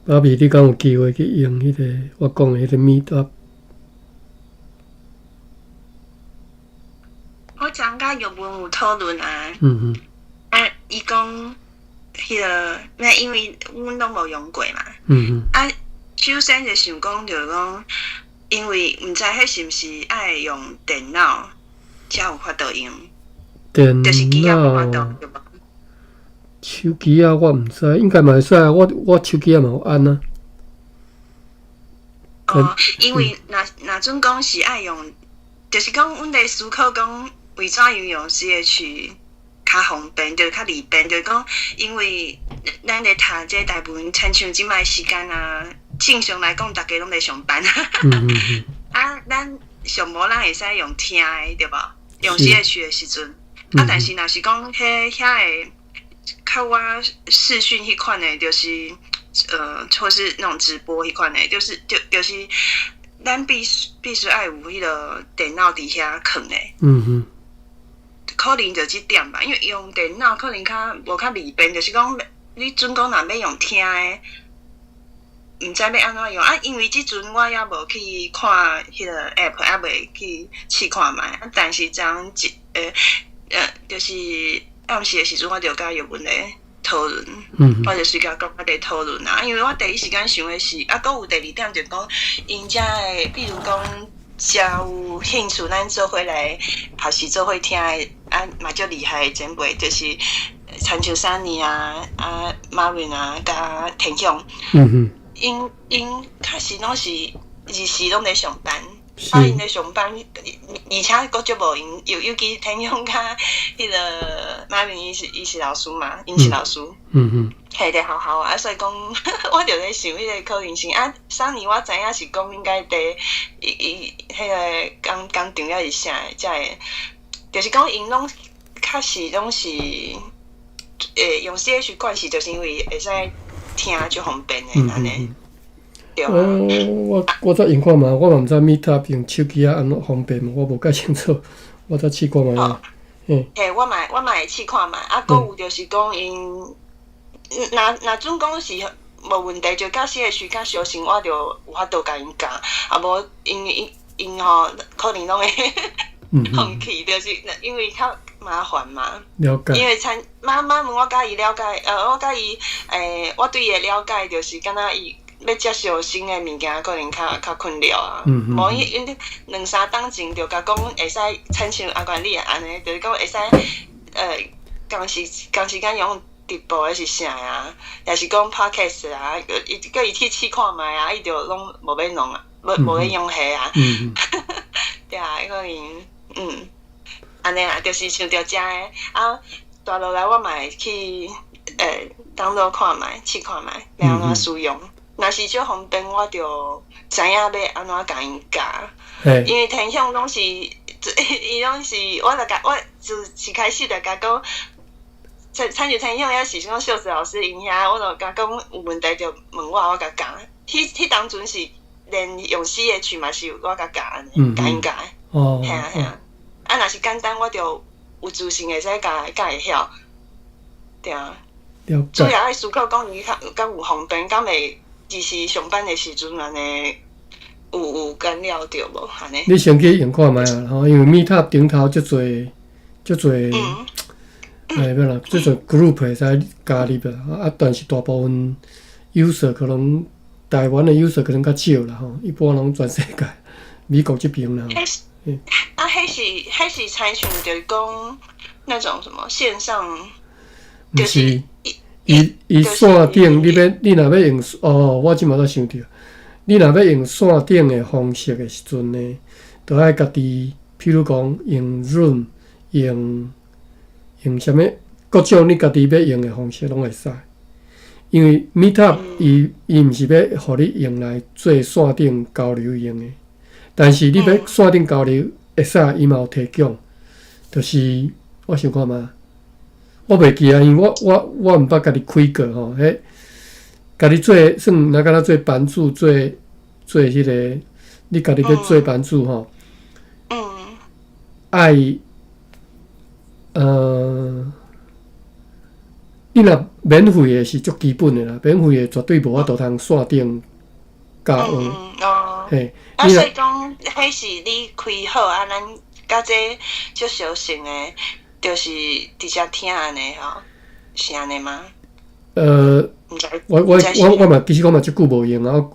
芭比，你敢有機會去用彼個我講的彼個 Meetup？我昨昏佮玉文有討論啊。啊，伊講彼個咩？因為阮攏無用過嘛。啊，首先就想講，就是講，因為毋知彼是毋是愛用電腦才有法度用。電就是機仔無法度腦、對無？手機仔我毋知，應該嘛會使啊。我手機仔嘛有按啊。哦，因為若準講是愛用，就是講阮咧思考講為怎樣用 CH 較方便，就較利便，就是講因為咱咧讀這大部分親像這擺時間啊，正常來講，逐家攏咧上班。啊，咱上無咱會使用聽的，對無？用 CH 的時陣，啊，但是若是講彼遐個較我視訊彼款的，就是或是那種直播彼款的，就是咱必須愛有彼個電腦佇遐囥的。可能就這點吧，因為用電腦可能較無較利便，就是講你準講若欲用聽的，毋知欲按怎用啊？因為這陣我猶無去看彼個 app，猶未去試看覓。啊，但是昨昏一就是暗時的時陣，我就佮玉文咧討論，我就是共講我佇討論啊。因為我第一時間想的是，啊，閣有第二點就講，𪜶遮的，比如講，誠有興趣，咱做伙來學習做伙聽的，啊，嘛足厲害的前輩，就是親像珊妮啊、啊馬雲啊、佮天祥。𪜶𪜶確實攏是日時攏咧上班，啊，𪜶咧上班，而且閣足無閒，尤其天祥佮彼個馬雲，伊是老師嘛，𪜶是老師。嘿，佇學校啊，所以講，我就咧想彼個可能性啊。珊妮我知影是講應該佇伊伊彼個工廠抑是啥的，才會，就是講𪜶攏確實攏是用 CH 慣勢，就是因為會使聽足方便的按呢。對啊。我再用看覓，我嘛毋知 Meetup 用手機仔按怎方便，我無介清楚，我再試看覓。嘿，我嘛會試看覓，啊，閣有就是講𪜶，若準講是無問題，就佮 CH 較相像，我就有法度共𪜶教，啊無𪜶𪜶𪜶吼可能攏會放棄，就是因為較麻煩嘛。了解。因為參媽媽問我佮伊了解，我佮伊，我對伊的了解就是敢若伊欲接受新的物件，可能較困擾啊。無伊𪜶兩三冬前就共講會使，親像阿冠你按呢，就是講會使，共時間用直播還是啥啊，抑是講 podcast 啊，伊叫伊去試看覓啊，伊就攏無欲弄啊，無欲用彼啊。對啊，可能，按呢啊，就是想著遮个啊，蹛落來我嘛會去download 看覓，試看覓，欲按怎使用。若是足方便，我就知影欲按怎共𪜶教。因為天祥攏是，伊攏是，我就共我自一開始就共講，親像天祥抑是講秀子老師𪜶遐，我就共講有問題就問我，我共教。彼當陣是連用 CH 嘛是我共教按呢，共𪜶教。嘿啊嘿啊，啊若是簡單，我就有自信會使共教會曉。對啊。主要愛思考講伊較敢有方便，敢會日時上班的時陣按呢有干擾著無按呢？你先去用看覓啊，吼，因為 Meetup 頂頭足濟足濟，欲啦，足濟 group 會使加入啊，啊，但是大部分 user 可能台灣的 user 可能較少啦，吼，一般攏全世界美國這邊啦。啊，彼是親像就是講那種什麼線上，毋是。伊線頂，你若欲用哦，我這馬才想著，你若欲用線頂的方式的時陣呢，就愛家己，譬如講用 Zoom，用啥物各種你家己欲用的方式攏會使。因為 Meetup 伊毋是欲予你用來做線頂交流用的，但是你欲線頂交流會使，伊嘛有提供，就是我想看覓。我袂記啊，因為我毋捌家己開過吼，彼家己做算若敢若做版主做彼個，你家己欲做版主吼，愛，你若免費的是足基本的啦，免費的絕對無法度通線頂教學。嘿，啊，所以講，彼是你開好啊，咱佮這足相像的，就是直接聽按呢吼，是按呢嗎？我嘛，其實我嘛足久無用啊，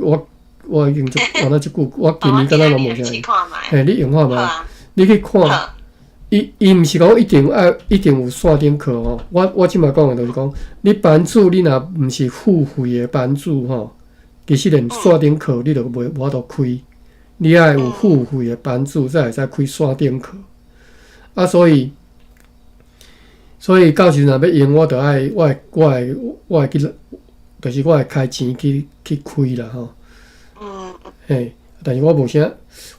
我已經足，我那足久，我今年敢若攏無啥用。嘿，你用看覓，你去看，伊毋是講一定愛一定有線頂課吼。我這擺講的就是講，你班主你若毋是付費的班主吼，其實連線頂課你都袂無法度開。你愛有付費的班主才會使開線頂課。啊，所以到時若欲用，我著愛我會去，就是我會開錢去開啦吼。嘿，但是我無啥，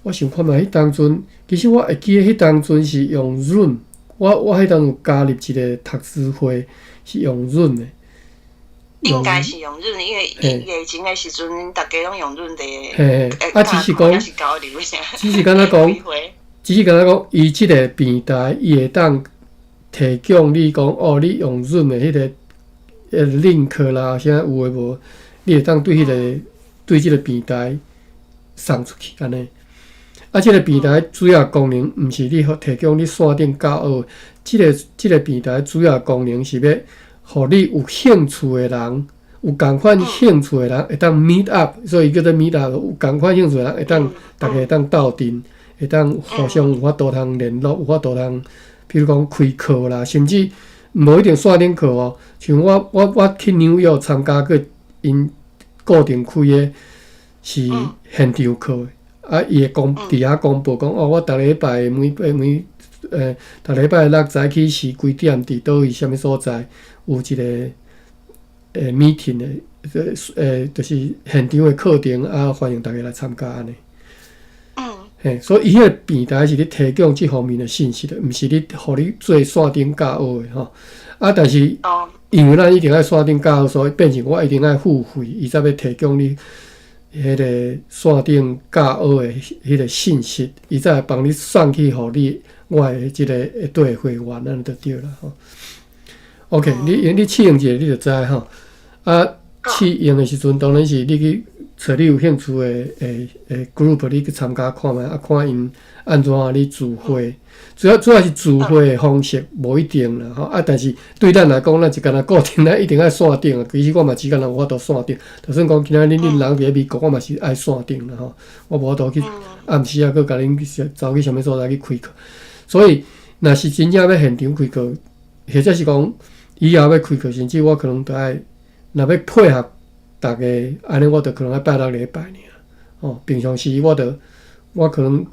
我想看覓彼當陣，其實我會記得彼當陣是用 Zoom，我彼當有加入一個讀書會，是用 Zoom 的。應該是用 Zoom，因為疫情的時陣，逐家攏用 Zoom 的。嘿嘿，啊，只是講，只是敢若講，只是敢若講，伊這個平台，伊會當提供你講，哦，你用 Zoom 的彼個 link 啦，啥有的無，你會當對這個平台送出去按呢。啊，這個平台主要功能毋是你提供你線頂教學，這個平台主要功能是欲予你有興趣的人，有仝款興趣的人會當 meet up，所以叫做 meet up。有仝款興趣的人會當逐家會當鬥陣，會當互相有法度通聯絡，有法度通，比如講開課啦，甚至無一定線頂課哦。像我去紐約參加過𪜶固定開的是現場課的，啊，伊會公佇遐公布講哦，我逐禮拜每逐禮拜六早起時幾點佇佗位啥物所在有一個meeting 的，就是現場的課程啊，歡迎逐家來參加按呢。嘿，所以伊彼個平台是咧提供這方面的信息的，毋是咧予你做線頂教學的吼。啊，但是因為咱一定愛線頂教學，所以變成我一定愛付費，伊才欲提供你彼個線頂教學的彼個信息，伊才會幫你送去予你我的這個會對會員，按呢就對啦吼。OK，你試用一下你就知吼。啊，試用的時陣，當然是你去揣你有興趣的 group，你去參加看覓，啊，看𪜶按怎咧聚會。主要是聚會的方式無一定啦吼。啊，但是對咱來講，咱是敢若固定，咱一定愛線頂啊。其實我嘛只敢若有法度線頂，就算講今仔日恁人佇咧美國，我嘛是愛線頂啦吼。我無法度去暗時啊，閣共恁走去啥物所在去開課。所以，若是真正欲現場開課，或者是講以後欲開課，甚至我可能著愛，若欲配合逐家，按呢我著可能愛拜六禮拜爾。哦，平常時我著我可能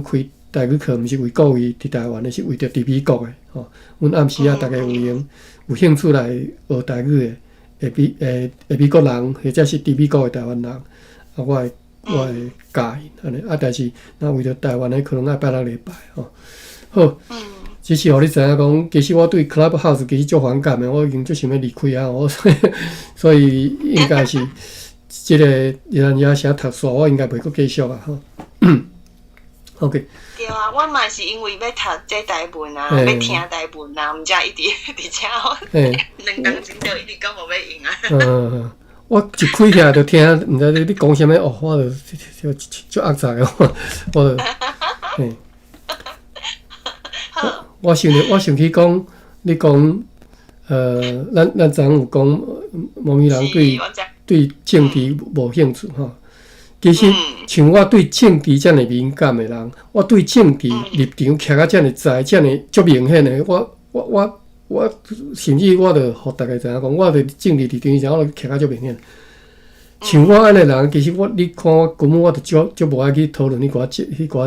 開台語課，毋是為各位佇台灣的，是為著佇美國的。吼，阮暗時啊，逐家有閒有興趣來學台語的，的美國人，或者是佇美國的台灣人，啊，我會教𪜶按呢。啊，但是若為著台灣的，可能愛拜六禮拜吼。好，只是予你知影講，其實我對 Clubhouse 其實足反感的，我已經足想欲離開啊。我所以應該是這個人也寫讀書，我應該袂閣繼續啊。吼。OK。對啊，我嘛是因為欲讀這台文啊，欲聽台文啊，毋才一直佇遮。兩工前就一直講無欲用啊。嗯，我一開起來就聽，毋知你講啥物哦，我就足壓雜的，我就嘿。我想起講，你講，咱昨昏有講，某物人對政治無興趣吼。其實，像我對政治遮爾敏感的人，我對政治立場徛甲遮爾知，遮爾足明顯的，我甚至我著予逐家知影講，我佇政治立場上，我徛甲足明顯。像我按呢人，其實我你看我根本我著足足無愛去討論彼寡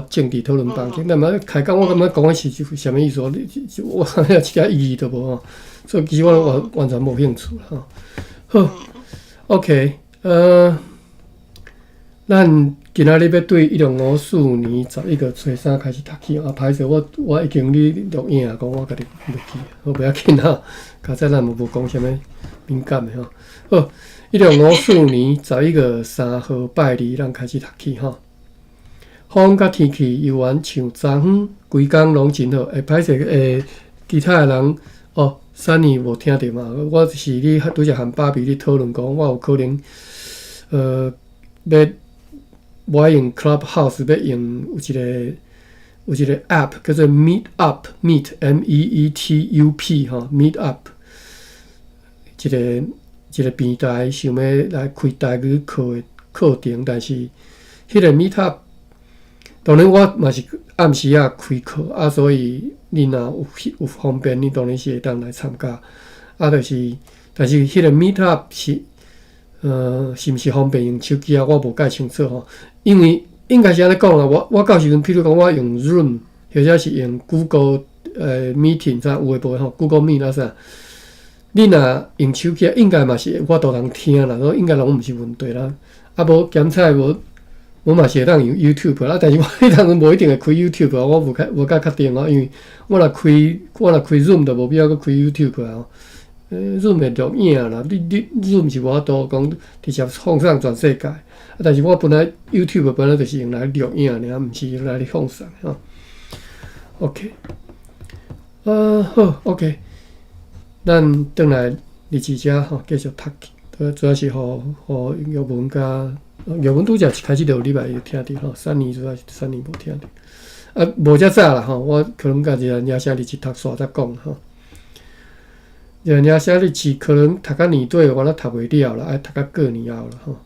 政治討論房間。但嘛開講，我感覺講的是啥物意思？我一點意義都無吼。所以其實我完全無興趣吼。好，OK，咱今仔日欲對1654年11月初三開始讀起啊，歹勢，我已經咧錄影講，我家己袂記，好袂要緊吼。較早咱嘛無講啥物敏感的吼。好，1654年11月3號拜二，咱開始讀起吼。風佮天氣猶原像昨昏，規工攏真好。會歹勢，其他的人哦， Sunny 無聽著嘛？我是咧拄才和芭比咧討論講，我有可能欲無愛用 Clubhouse，欲用有一個 App 叫做 Meet Up，Meet M E E T U P 吼，Meet Up 一個一個平台，想欲來開台語課的課程，但是彼個 Meet Up 當然我嘛是暗時仔開課啊，所以你若有有方便，你當然是會當來參加。啊，就是，但是彼個 Meet Up 是毋是方便用手機啊？我無蓋清楚吼，因為應該是按呢講啦。我到時陣，譬如講我用 Zoom，或者是用 Google Meeting 啥有的無的吼，Google Meet 啊啥，你若用手機，應該嘛是有法度通聽啦，所以應該攏毋是問題啦。啊，無兼采無，我嘛是會當用 YouTube 啦，但是我彼當陣無一定會開 YouTube 啊，我無較確定哦，因為我若開 Zoom 就無必要閣開 YouTube 啊。Zoom 會錄影啦，你 Zoom 是無法度講直接放送全世界，啊，但是我本來 YouTube 本來就是用來錄影爾，毋是用來放送吼。OK，啊好，OK，咱轉來日誌遮吼，繼續讀去，主要是予予玉文佮玉文拄才一開始就有禮拜有聽著吼，Sunny 主要是 Sunny 無聽著，啊無遮早啦吼，我可能共一個寫日誌讀煞才講吼。人家寫日誌可能讀到年底，我若讀袂了啦，愛讀到過年後啦吼，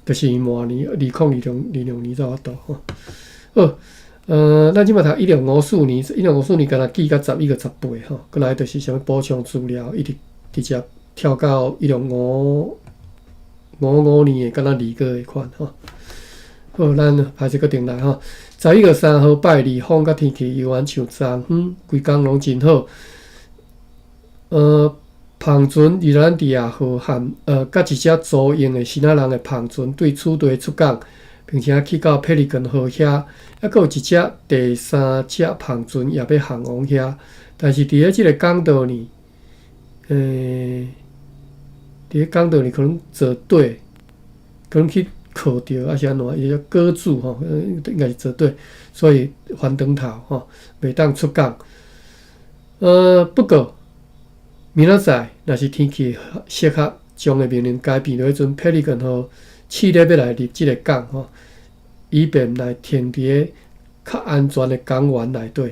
就是明年2026年才有法度吼。好，咱這擺讀1654年，一六五四年敢若記到11月18吼，閣來就是啥物補充資料，一直直接跳到1655年的敢若2個月款吼。好，咱歹勢閣轉來吼。11月3號拜二，風佮天氣猶原像昨昏，規工攏真好。帆船日蘭迪亞號和佮一隻租用的支那人的帆船對此地出港，並且去到佩利根號遐，猶閣有一隻第三隻帆船也欲航往遐，但是佇咧這個港道呢，佇咧港道呢可能坐底，可能去靠著，抑是按怎，伊個搁住吼，應該是坐底，所以翻轉頭吼，袂當出港。不過明仔載若是天氣適合，將會面臨改變的彼陣，佩利根號試咧欲來入這個港吼，以便來停佇咧較安全的港灣內底。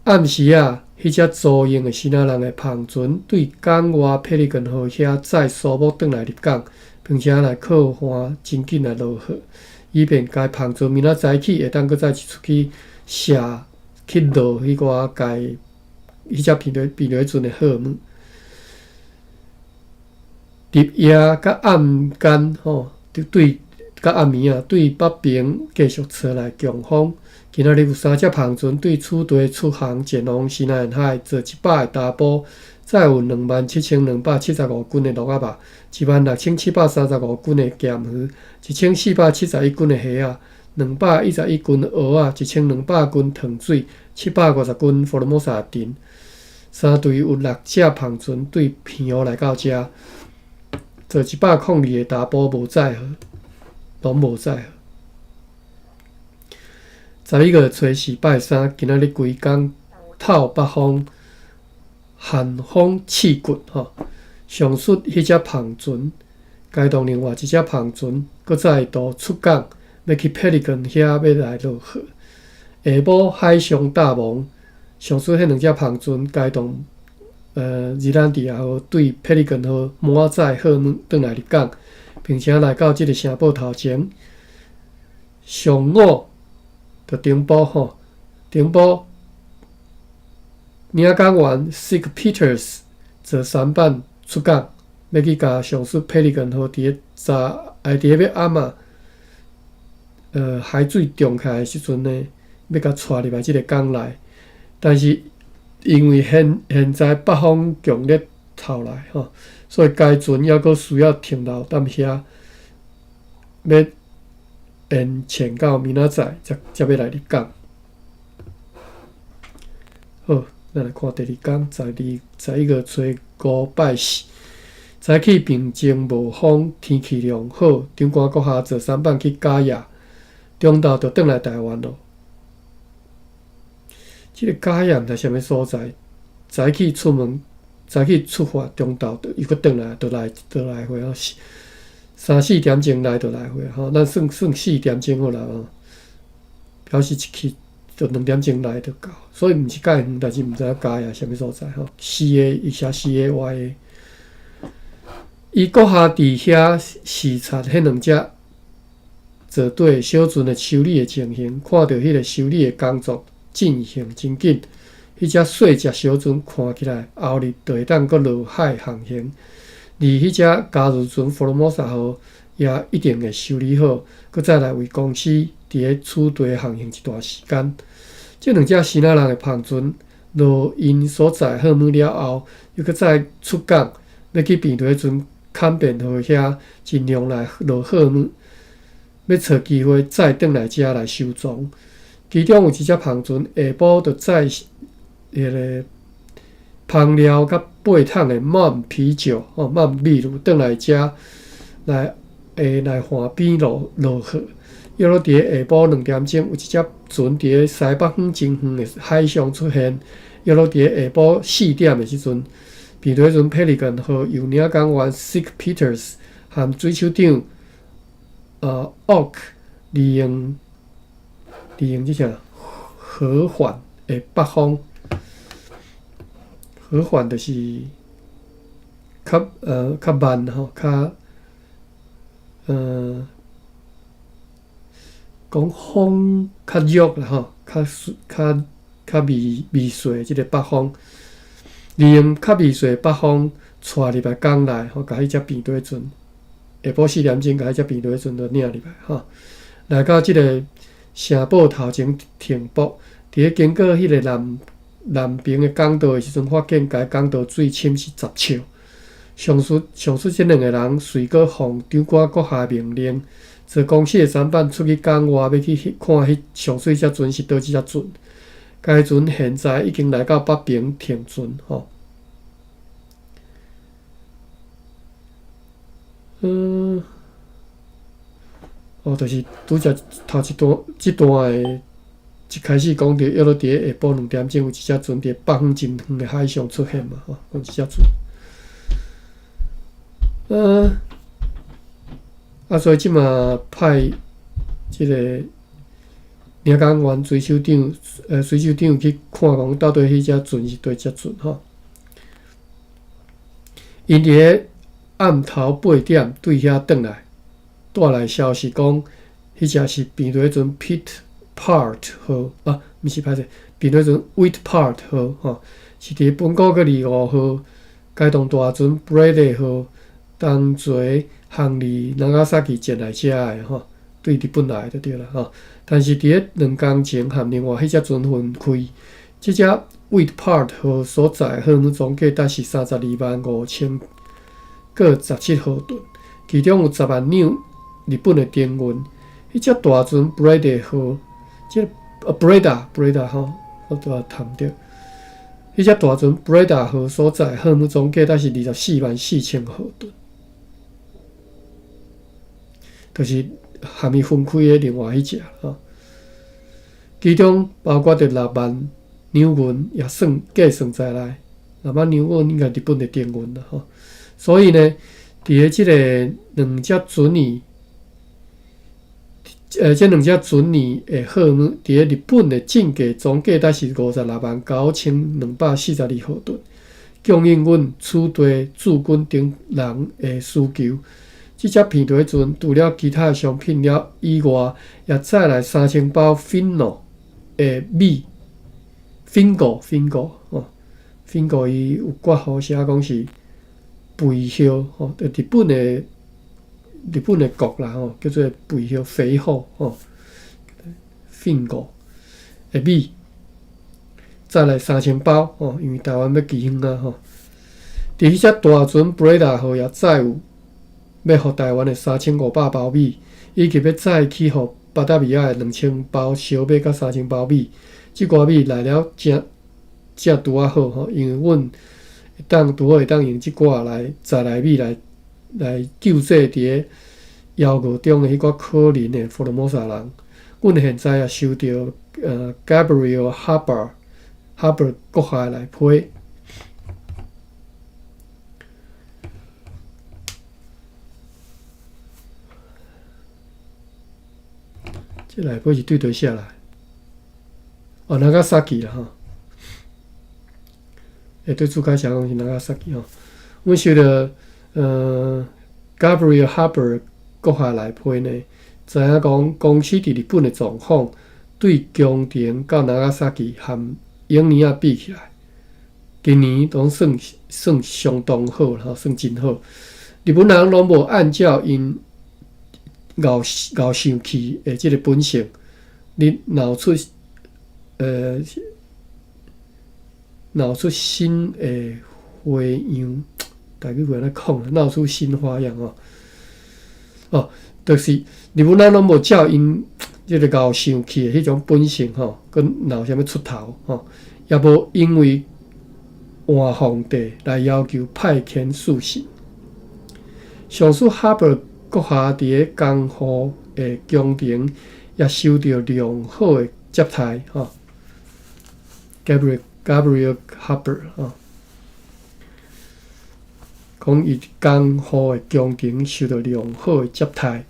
暗時仔，彼隻租用的支那人的帆船對港外佩利根號遐載蘇木轉來入港，並且來靠岸真緊來落貨，以便該帆船明仔早起會當閣再次出去卸去落彼寡該彼隻平底船的貨物。入夜佮暗間吼，就對佮暗暝啊，對北邊繼續吹來強風。今仔日有三隻帆船對此地出航前往西南海，做100個查埔，載有27,275斤的鹿仔肉，16,735斤的鹹魚，1,471斤的蝦仔，211斤蚵仔，1,200斤糖水，750斤福爾摩沙陳。三隊有六隻帆船對澎湖來到遮，做102個查埔無載荷，攏無載荷。11月初四拜三，今仔日規工透北風，寒風刺骨吼。上述彼隻帆船，該動另外一隻帆船，閣再度出港，欲去佩利根遐欲來落貨。下晡海上大忙，上述彼兩隻帆船，該動日蘭迪亞號對佩利根號滿載貨物轉來入港，並且來到這个城堡頭前。上午就頂晡吼，頂晡領港員 Sick Peters 坐舢板出港，欲去共上述佩利根號佇咧早，佇咧欲暗啊，海水漲起來的時陣呢，欲共帶入來這个港內，但是因為現在北風強烈透來吼，所以該船猶閣需要停留踮遐，欲延前到明仔載才欲來入港。好，咱來看第二工，11月初五拜四，早起平靜無風，天氣良好。長官閣下坐舢板去嘉義，中晝就轉來台灣囉。這个嘉義毋知啥物所在，早起出門，早起出發，中晝又閣轉來，就來就來回吼，三四點鐘來就來回吼，咱算算四點鐘好啦吼，表示一去就2點鐘來就到，所以毋是蓋遠，但是毋知影加亞啥物所在吼。C A 伊寫 CAYA，伊閣下佇遐視察彼兩隻座底小船的修理的情形，看著彼个修理的工作進行真緊。彼隻細隻小船看起來後日就會當閣落海航行，而彼隻加油船福羅摩薩號也一定會修理好，閣再來為公司佇咧此地航行一段時間。這兩隻支那人的帆船落𪜶所載貨物了後，又閣再出港，欲去平地船坎變號遐盡量來落貨物，欲揣機會再轉來遮來收裝。其中有一隻帆船下晡就載彼个香料佮八桶的滿啤酒吼，滿米露轉來遮來下來岸邊落落貨。約落佇咧下晡2點鐘，有一隻船佇咧西北方真遠的海上出現。約落佇咧下晡4點的時陣，平底船佩利根號由領港員 Sick Peters 和水手長Oak 利用這啥和緩的北風。和緩就是較慢吼，較講風較弱啦吼，較較較微微細這个北風，利用較微細北風帶入來港內吼，共彼隻平底船下晡4點鐘，共彼隻平底船就領入來吼，來到這个城堡頭前停泊，佇咧經過彼个南邊的港道的時陣，發現該港道水深是10尺。上述這兩个人隨閣奉長官閣下命令，坐公司的舢板出去港外，欲去看彼上述彼隻船是佗一隻船。該船現在已經來到北爿停船吼。哦，就是拄才頭一段這段的。一開始講著，約落佇咧下晡2點鐘，有一隻船佇北方真遠的海上出現嘛，吼，講這隻船。啊，所以這馬派這个領港員水手長，水手長去看講，到底彼隻船是佗一隻船吼。𪜶佇咧暗頭8點對遐轉來，帶來消息講，彼隻是平底船 Pitt Part 號啊，毋是歹勢，平底船 Wheat Part 號吼，是佇本個月25號，該棟大船 Breda 號同齊航離長崎前來遮的吼，對日本來就對啦吼。但是佇咧2工前，和另外彼隻船分開，這隻 Wheat Part 號所載貨物總價值是325,017毫噸，其中有10萬兩日本的丁銀。彼隻大船 Breda 號。這個 Breda 吼，我拄仔讀著。彼隻大船 Breda 號所載貨物總價值是244,000毫噸，就是含伊分開的另外彼隻吼。其中包括著6萬兩銀也算計算在內，6萬兩銀應該日本的丁銀啦吼。所以呢，佇咧這个兩隻船呢。這兩隻船呢的貨物，佇咧日本的進價總價值是569,242毫噸，供應阮此地駐軍等人的需求。這隻平底船除了其他商品了以外，也載來3000包 Finno 的米，Fingo Fingo 吼，Fingo 伊有括號寫講是肥葉吼，就日本的穀啦吼，叫做肥葉肥厚吼，Fingo 的米，載來3000包吼，因為台灣欲饑荒啊吼。佇彼隻大船 Breda 號也載有欲予台灣的3500包米，以及欲載去予巴達維亞的2000包燒麥佮3000包米。這寡米來了正正拄仔好吼，因為阮會當拄好會當用這寡來載來米來救濟佇咧夭禍中的彼寡可憐的福羅摩薩人。阮現在也收著Gabriel Harbour 閣下來批。這內批是對佗寫來？哦，長崎啦吼。欸，對朱開寫講是長崎吼。阮收著Gabriel Harbour 閣下內批呢，知影講公司佇日本的狀況，對宮廷到長崎和永年仔比起來，今年攏算相當好啦，算真好。日本人攏無按照𪜶𠢕𠢕生氣的這個本性，咧鬧出新的花樣，台語話按呢講，鬧出新花樣哦。哦，就是日本人攏無照𪜶這個𠢕生氣的彼種本性吼，閣鬧啥物出頭吼，也無因為換皇帝來要求派遣使臣。上述哈伯閣下佇咧江戶的宮廷也受著良好的接待吼。Gabriel Harbour 吼，講伊江戶的宮廷受著良好的接待，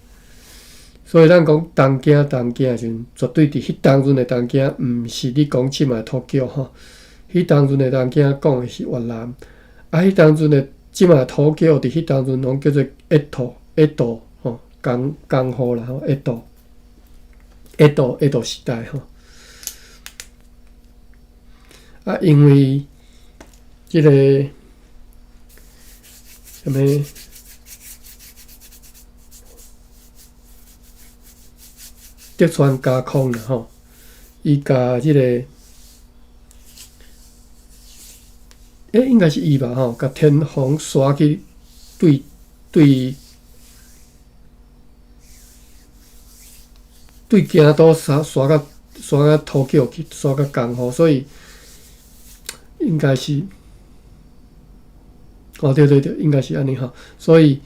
所以咱講東京東京的時陣，絕對佇彼當陣的東京，毋是你講這馬 Tokyo 吼。彼當陣的東京講的是越南，啊，彼當陣的這馬 Tokyo 佇彼當陣攏叫做江戸江戸吼，江戶啦吼，江戸江戸江戸時代吼。啊，因為這個啥物德川家康啦吼，伊共這個，應該是伊吧吼，共天皇徙去對京都徙徙到 Tokyo 去，徙到江戶，所以應該是，哦對對對，應該是按呢吼，所以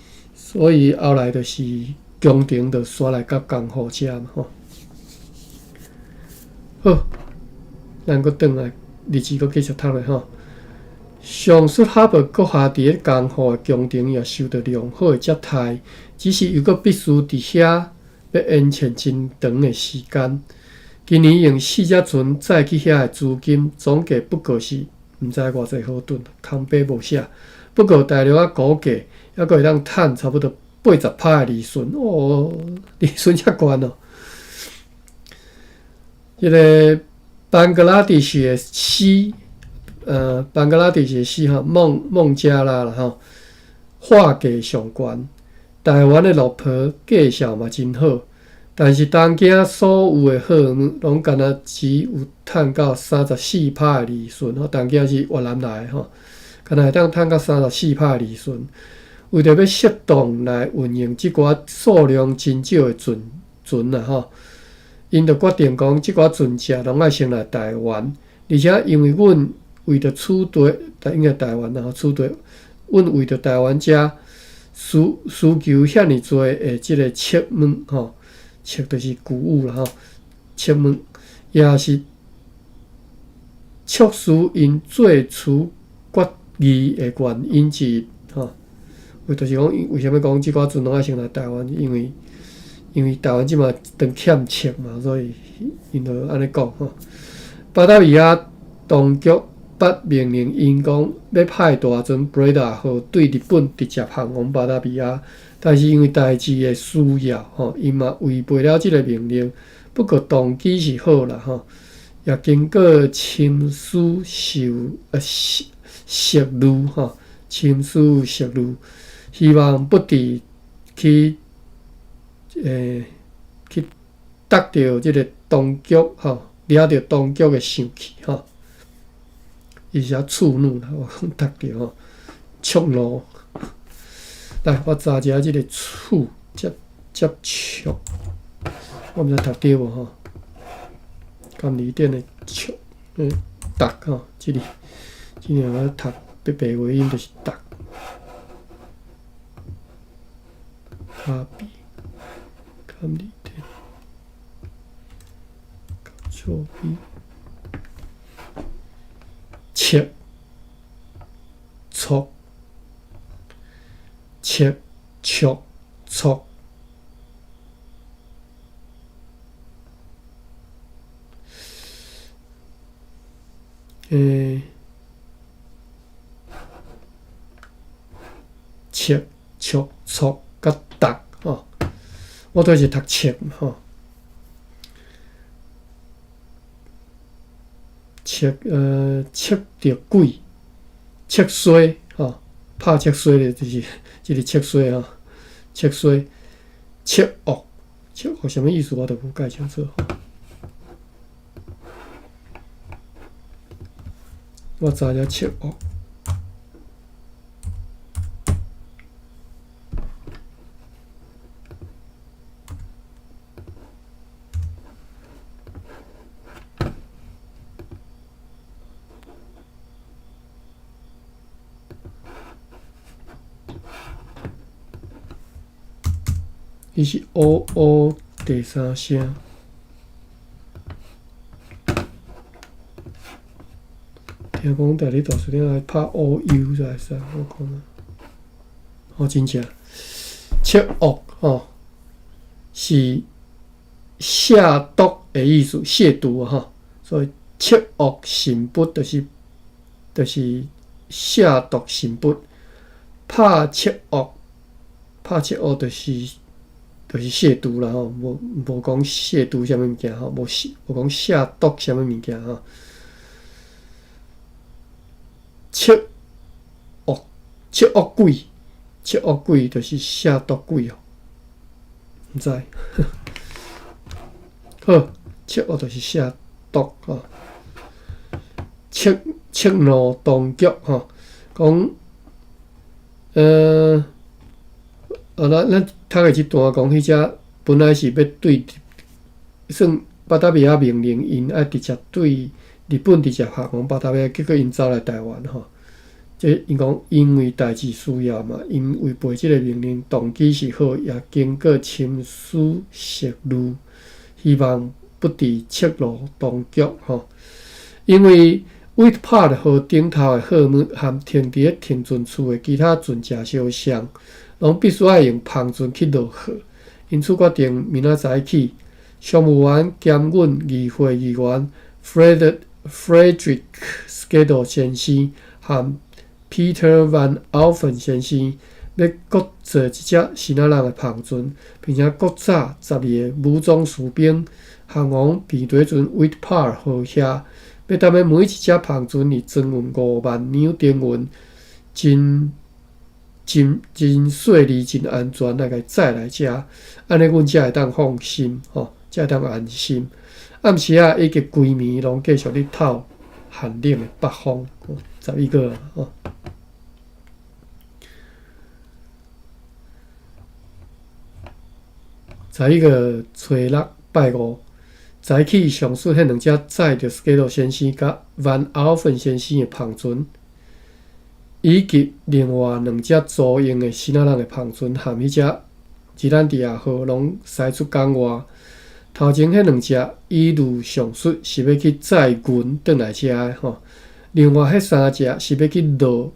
後來就是宮廷就徙來到江戶遮嘛吼。好，咱閣轉來日誌閣繼續讀落吼。上述哈伯閣下佇咧江戶的宮廷也受著良好的接待，只是又閣必須佇遐欲延遲真長的時間。今年用四隻船載去遐的資金總計不過是毋知偌濟毫盾，空白無寫。不過大約仔估計，猶閣會當趁差不多80%的利潤哦，利潤遮懸哦。這個班格拉迪什的詩，班格拉迪什的詩吼，孟加拉啦吼，畫價上懸，台灣的落婆價數嘛真好，但是東京所有的貨物攏干焦只有趁到34%的利潤吼，東京是越南來的吼，干焦會當趁到三十四趴的利潤。為著欲適當來運用這寡數量真少的船啦吼，𪜶就決定講，這寡船隻攏愛先來台灣，而且因為阮為著此地，應該台灣啦吼，此地，阮為著台灣遮需求遐爾濟的這個粟米吼，粟就是穀物啦吼，粟米也是促使𪜶做出決議的原因之一吼。為就是講，為啥物講這寡船攏愛先來台灣？因為台灣這馬當欠粟嘛，所以𪜶就按呢講吼。巴達維亞當局捌命令𪜶講，欲派大船 Breda 號對日本直接航往巴達維亞，但是因為代誌的需要吼，𪜶嘛違背了這個命令。不過動機是好啦吼，也經過深思熟慮吼，深思熟慮，希望不致去觸著這個當局吼，惹著當局的生氣吼。伊寫觸怒啦，我講觸著吼，觸怒。來，我查一下這個觸接觸，我毋知讀著無吼。監理店的觸，讀吼，這裡，這兩個讀白話音就是讀。卡比，監理店，錯比，切，觸，切，觸，觸。切、戳、戳佮讀吼，我拄是讀切吼。切切著鬼，切衰吼，拍切衰的就是這个切衰吼，切衰，切惡，切惡啥物意思我都無蓋清楚吼。我查下切惡。伊是 O O 第三聲。聽講代理大師兄來拍 O U 才會使，我看下。哦，真正，切惡吼，是下毒的意思，褻瀆吼。所以切惡神筆就是下毒神筆，拍切惡，拍切惡就是褻瀆啦吼，無講褻瀆啥物物件吼，無講下毒啥物物件吼。切惡，切惡鬼，切惡鬼就是下毒鬼哦，毋知。好，切惡就是下毒吼。切怒當局吼，講，咱讀的這段講，彼隻本來是欲對，算巴達維亞命令𪜶愛直接對日本直接下降巴達維亞，結果𪜶走來台灣吼。這𪜶講因為代誌需要嘛，𪜶違背這个命令，動機是好，也經過深思熟慮，希望不致觸怒當局吼。因為威特帕爾號頂頭的貨物和停佇咧停船處的其他船隻相像，攏必須愛用帆船去落貨。因此決定明仔載起，商務員兼阮議會議員 Frederick Skedel 先生和 Peter Van Alphen 先生，欲閣坐一隻支那人的帆船，並且閣載12个武裝士兵，航往平底船威特帕爾號遐，欲踮咧每一隻帆船裡裝運5萬兩丁銀，真真真細膩、真安全來共載來遮，按呢阮才會當放心吼，才會當安心。暗時仔以及規暝攏繼續咧透寒冷的北風，11月吼。11月初六拜五，早起上述彼兩隻載著斯基羅先生佮萬奧芬先生的帆船，以及另外兩隻租用的支那人的帆船，和彼隻熱蘭地亞號攏駛出港外。頭前彼兩隻依如上述是欲去載銀轉來遮的吼，另外彼三隻是欲去落，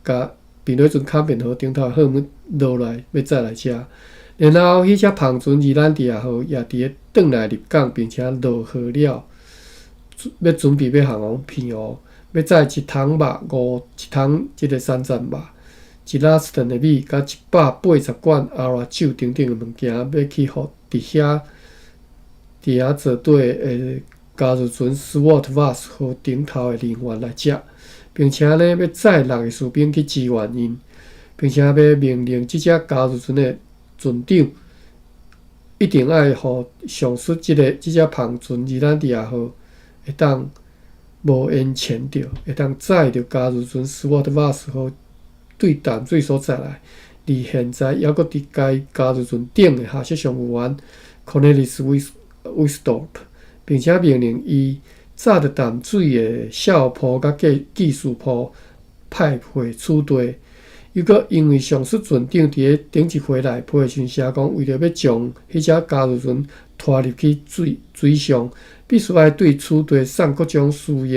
共平底船坎邊號頂頭的貨物落來，欲載來遮。然後，彼隻帆船熱蘭地亞號也佇咧轉來入港，並且落貨了，欲準備欲航往澎湖，欲載一桶肉五一桶這个山珍肉，一拉斯頓的米，佮180罐阿拉酒等等的物件，欲去予佇遐佇遐坐底的加入船斯沃特瓦斯號頂頭的人員來食，並且呢，欲載6个士兵去支援𪜶，並且欲命令這隻加入船的船長一定愛予上述這隻帆船熱蘭地亞號會當無淹沉著，會當載著加入船斯沃特瓦斯號對淡水所在來。而現在猶閣佇該加入船頂的下屬商務員 Cornelis Westdorp，並且命令伊早佇淡水的哨鋪佮技術鋪派回此地。又閣因為上述船長佇咧頂一回來批的時陣寫講，為著欲將彼隻加入船拖入去水上，必須愛對此地送各種需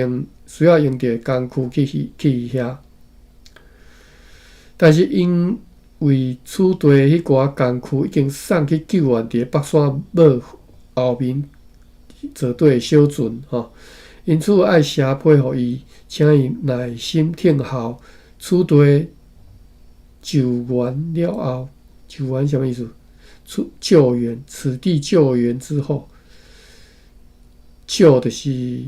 要用著的工具去遐。但是因為此地彼寡工具已經送去救援佇咧北山帽後面坐底的小船吼，因此愛寫批予伊，請伊耐心聽候。此地救援了後，救援啥物意思？出救援，此地救援之後，救就是，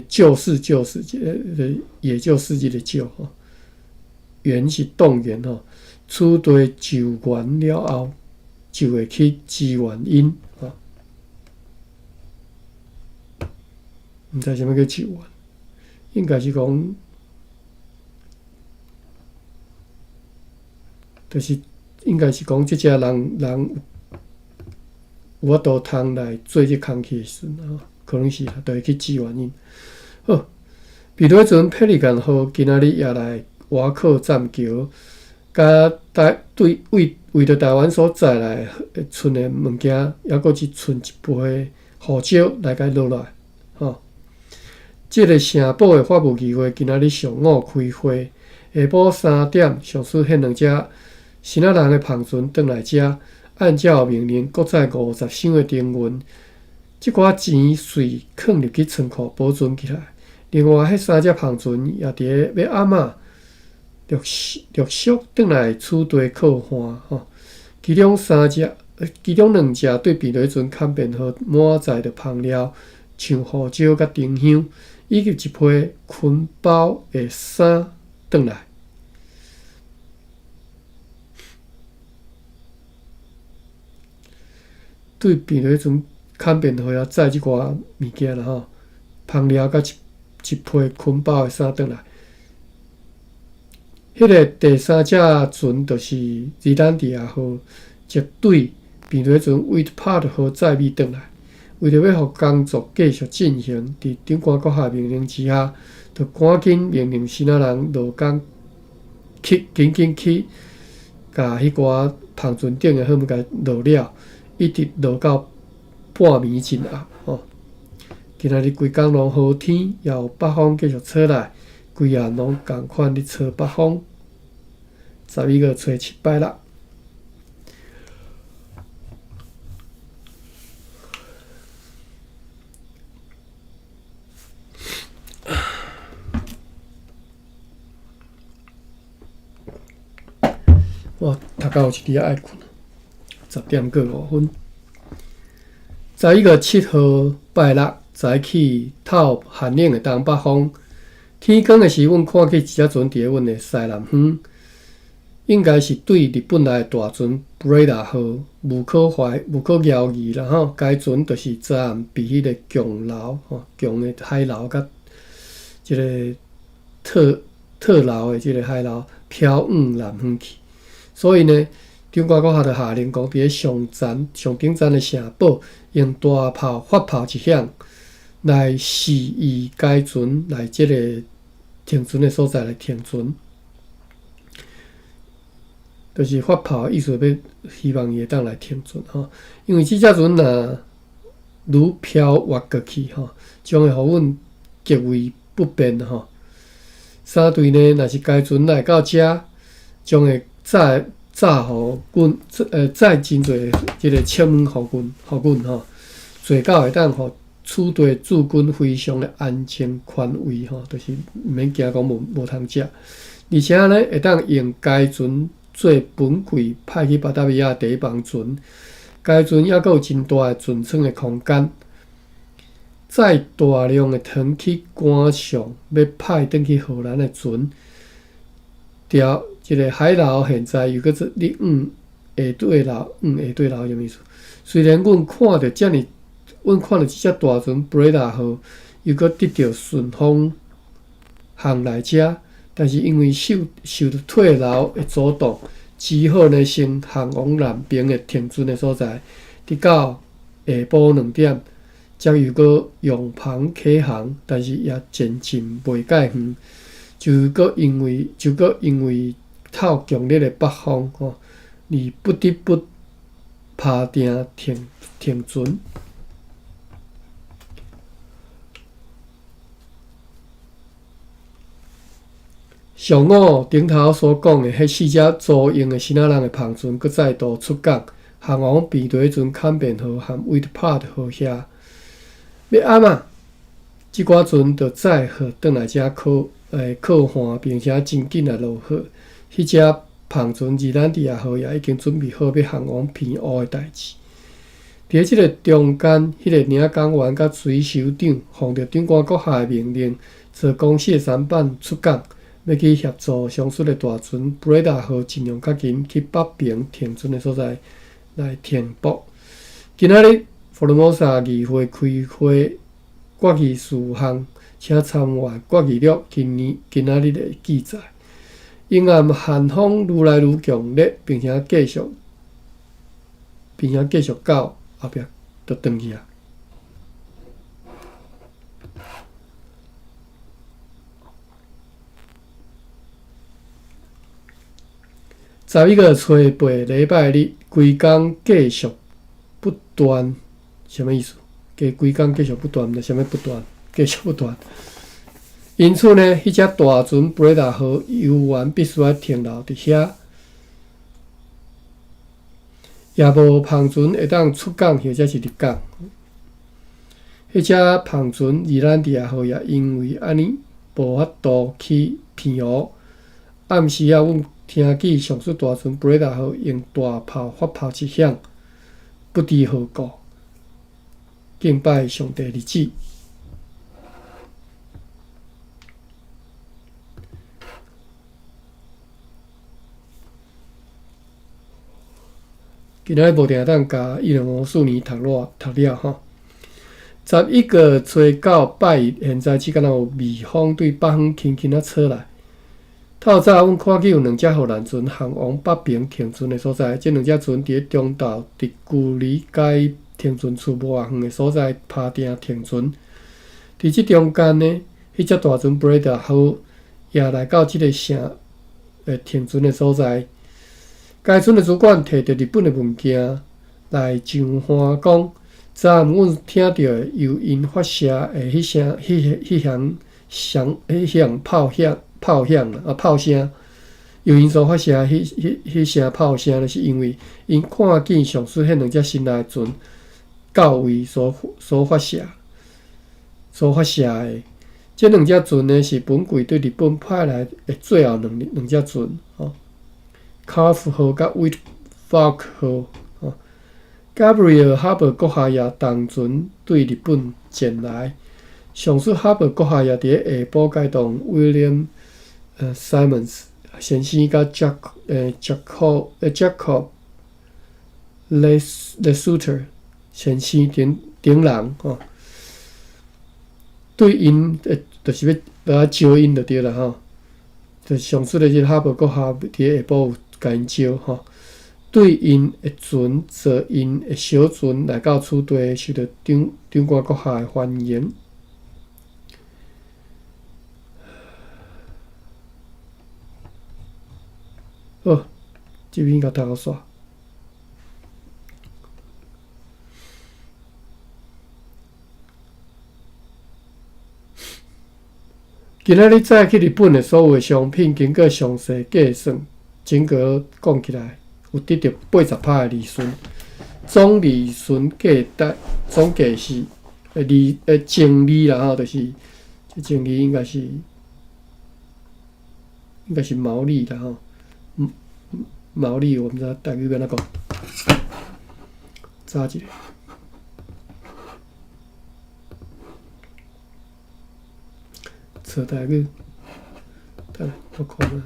救世救世，也就是這個救吼。援是動員吼，此地救援了後，就會去支援𪜶吼。毋知啥物叫救援，應該是講，就是應該是講這隻人有法度通來做這工課的時陣吼，可能是就會去支援𪜶。好，彼得船佩利干號今仔日也來瓦克棧橋，佮台對為為著台灣所載來賰的物件，猶閣一賰一批胡椒來共落來，吼。這个城堡的法務議會今仔日上午開會，下晡3點，上司彼兩隻支那人的帆船轉來遮，按照命令，閣載50箱的丁運，這寡錢隨囥入去倉庫保存起來。另外，彼三隻帆船也佇咧欲暗仔陸續陸續轉來此地靠岸吼。其中三隻，其中兩隻對平地船坎便號滿載著香料，像胡椒佮丁香，以及一批裙包的衫轉來。對平地船坎便號遐載這寡物件啦吼，香料佮一批裙包的衫轉來。彼个第三隻船就是熱蘭地亞號，則對平地船威特帕特號載米轉來。為著欲予工作繼續進行，佇長官閣下命令之下，就趕緊命令支那人落工去，緊緊去共彼寡帆船頂的好物共落了，一直落到半暝真暗吼。今仔日規工攏好天，也有北風繼續吹來，規暗攏仝款咧吹北風。11月初7拜六。我讀到有一滴仔愛睏，10點過5分。11月7號拜六早起透寒冷的東北風，天光的時，阮看見一隻船佇咧阮的西南方，應該是對日本來的大船布雷達號，無可懷無可猶疑啦吼。該船就是昨暗被彼个強流吼，強的海流佮這个特特流的這个海流飄往南方去。所以呢，長官閣下就下令講，佇咧上層上頂層的城堡用大炮發炮一響，來示意該船來這个停船的所在來停船。就是發炮意思欲希望伊會當來停船吼，因為這隻船若愈飄越過去吼，將會予阮極為不便吼。三隊呢，若是該船來到遮，將會載載予阮，載真濟這个尺物予阮，予阮吼，坐到會當予此地駐軍非常的安靜寬慰吼，就是毋免驚講無無通食，而且呢，會當用該船做本季派去巴達維亞第一班船，該船猶閣有真大的存倉的空間，載大量的糖去趕上欲派轉去荷蘭的船。調這个海流現在又閣做咧往下對流，往下對流啥物意思？雖然阮看著遮爾，阮看著這隻大船布雷達號又閣得著順風航來遮，但是因為受受著退流的阻擋，只好呢先航往南邊的停船的所在，直到下晡2點，才又閣用帆啟航，但是也前進袂蓋遠。就閣因為就閣因為透強烈的北風吼，而不得不拍定停停船。上午頂頭所講的彼四隻租用的支那人的帆船，閣再度出港，航往平地船坎便號和威特帕特號遐。欲按怎？這寡船就載荷轉來遮靠靠岸，並且真緊來落荷。彼隻帆船二蘭迪亞號也已經準備好欲航往澎湖的代誌。佇咧這个中間，彼个領港員佮水手長奉著長官閣下的命令，坐公司的舢板出港，欲去協助上述的大船布雷達號盡量較緊去北平停船的所在來停泊。今仔日福爾摩沙議會開會決議事項，請參閱決議錄今年今仔日的記載。陰暗寒風愈來愈強烈，並且繼續到後壁就轉去啊。11月初8禮拜日，規工繼續不斷，啥物意思？計規工繼續不斷，毋知啥物不斷，繼續不斷。因此呢，彼隻大船布雷達號猶原必須愛停留佇遐，也無帆船會當出港或者是入港。彼隻帆船二蘭迪亞號也因為按呢無法度去澎湖。暗時仔，阮聽見上述大船布雷達號用大炮發炮一響，不知何故。敬拜上帝日子。今仔日無定當共伊兩魔術年讀了讀了吼。11月初9拜日，現在只敢若有微風對北方輕輕仔吹來。透早，阮看見有兩隻荷蘭船航往北平停船的所在。這兩隻船佇咧中晝佇距離該停船處無偌遠的所在拍碇停船。佇這中間呢，彼隻大船布雷達號也來到這个城停船的所在。該船的主管提著日本的文件來上岸講，昨暗阮聽著的由𪜶發射的彼聲、彼、彼響、響、彼響炮響、炮響啊炮聲，由𪜶所發射的彼、彼、彼聲炮聲，就是因為𪜶看見上述彼兩隻新來的船到位所發射、所發射的。這兩隻船呢，是本櫃對日本派來的最後兩隻船吼。卡夫號佮威法克號，吼。Gabriel 哈伯閣下也同船對日本前來。上述哈伯閣下也佇咧下晡階段，William Simons 先生佮 Jacob Lesueur 先生等等人吼，對𪜶就是欲來招𪜶就對啦吼。就上述的這個哈伯閣下佇咧下晡有共𪜶招吼，對𪜶的船坐𪜶的小船來到此地，受著長官閣下的歡迎。好，這篇共讀予煞。今仔日載去日本的所有的商品，經過詳細計算，整個講起來有得著80%的利潤，總利潤價值總計是利淨利啦吼，就是這淨利應該是毛利啦吼，毛利我毋知台語欲按怎講，查一下。找台語，等下我看覓。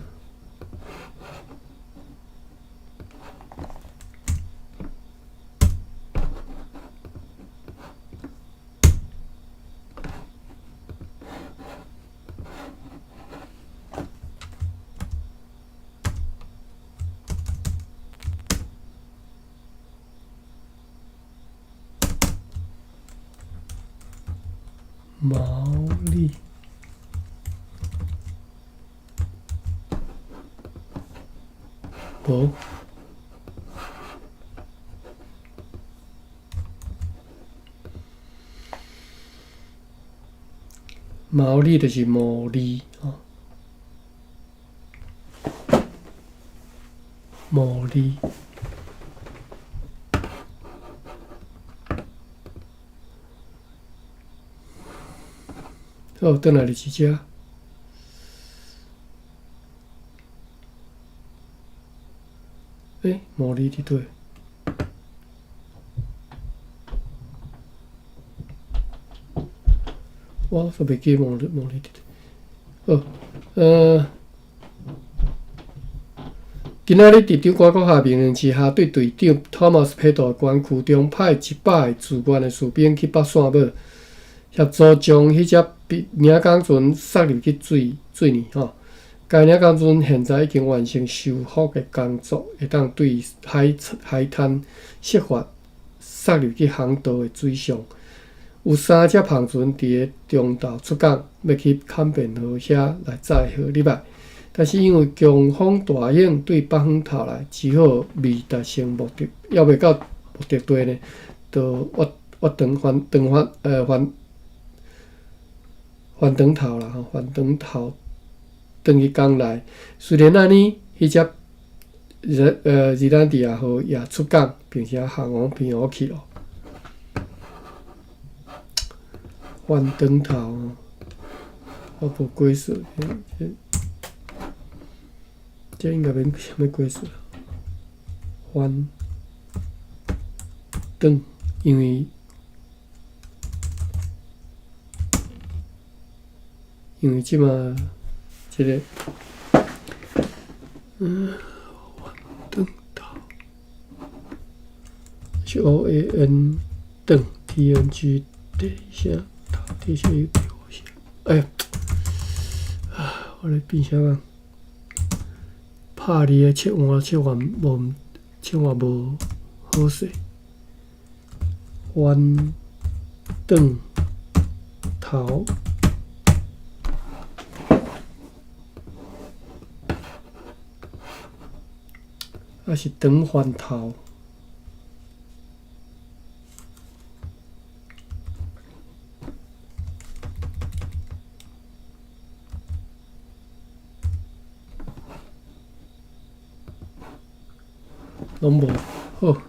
毛利，無，毛利就是毛利吼，毛利。好，轉來日誌遮。欸，毛利佇佗？我煞袂記毛利毛利佇佗。好，今仔日佇長官閣下命令之下，對隊長 Thomas 彼得管區中派100個自願的士兵去北線堡，協助將彼隻領港船送入去水水裡吼。該領港船現在已經完成修復的工作，會當對海海灘設法送入去航道的水上。有三隻帆船佇个中晝出港，欲去坎邊河遐來載貨入來，但是因為強風大湧對北方透來，只好未達成目的，猶未到目的地呢，就越越轉翻轉翻翻翻轉頭啦吼，翻轉頭轉去港內。雖然按呢，彼隻熱蘭地亞號也出港，並且航往平湖去咯。翻轉頭，我無解釋，這應該免啥物解釋。翻轉，因為因為這馬這个，翻轉頭是 O A N 轉 T N G 底線頭底線有底線，哎呀，啊，我咧變啥物？拍字的切換切換無切換無好勢，翻轉頭。抑是轉翻頭？攏無好。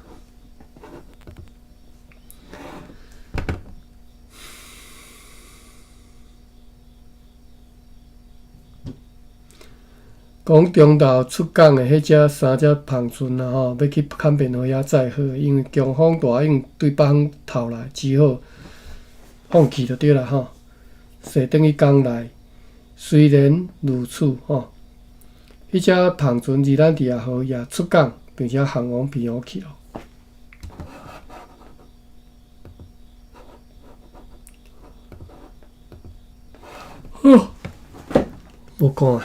講中晝出港的彼隻三隻帆船啊吼，欲去坎邊河遐載貨，因為強風大湧對北方透來，只好放棄就對啦吼。駛轉去港內，雖然如此吼，彼隻帆船熱蘭地亞號也出港，並且航往平湖去咯。好，無看。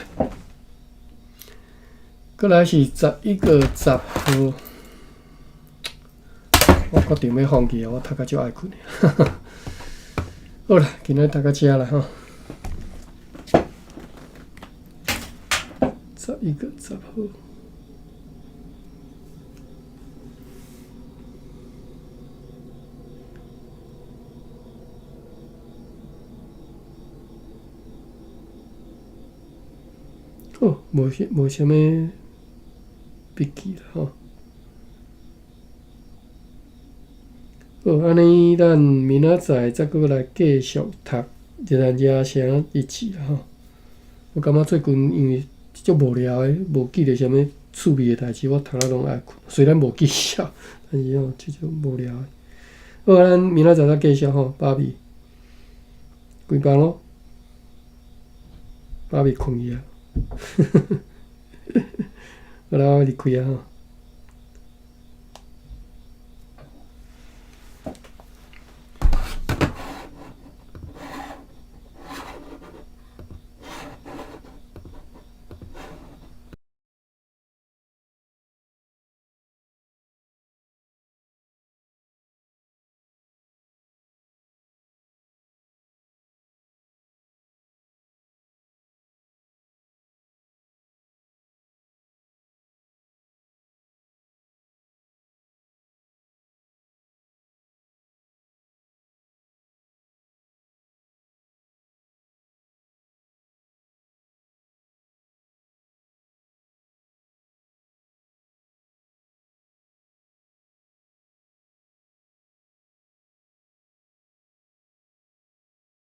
過來是11月10號，我決定欲放棄啊！我讀甲足愛睏的。好啦，今仔讀到遮啦吼。11月10號。好，無啥無啥物筆記啦吼。好，按呢，咱明仔載再閣來繼續讀熱蘭遮城日誌啦吼。我感覺最近因為足無聊的，無記著啥物趣味的代誌，我讀了攏愛睏。雖然無記效，但是吼，這種無聊的。好，咱明仔載再繼續吼，芭比，關房囉，芭比睏去啊。好啦，我離開啊吼。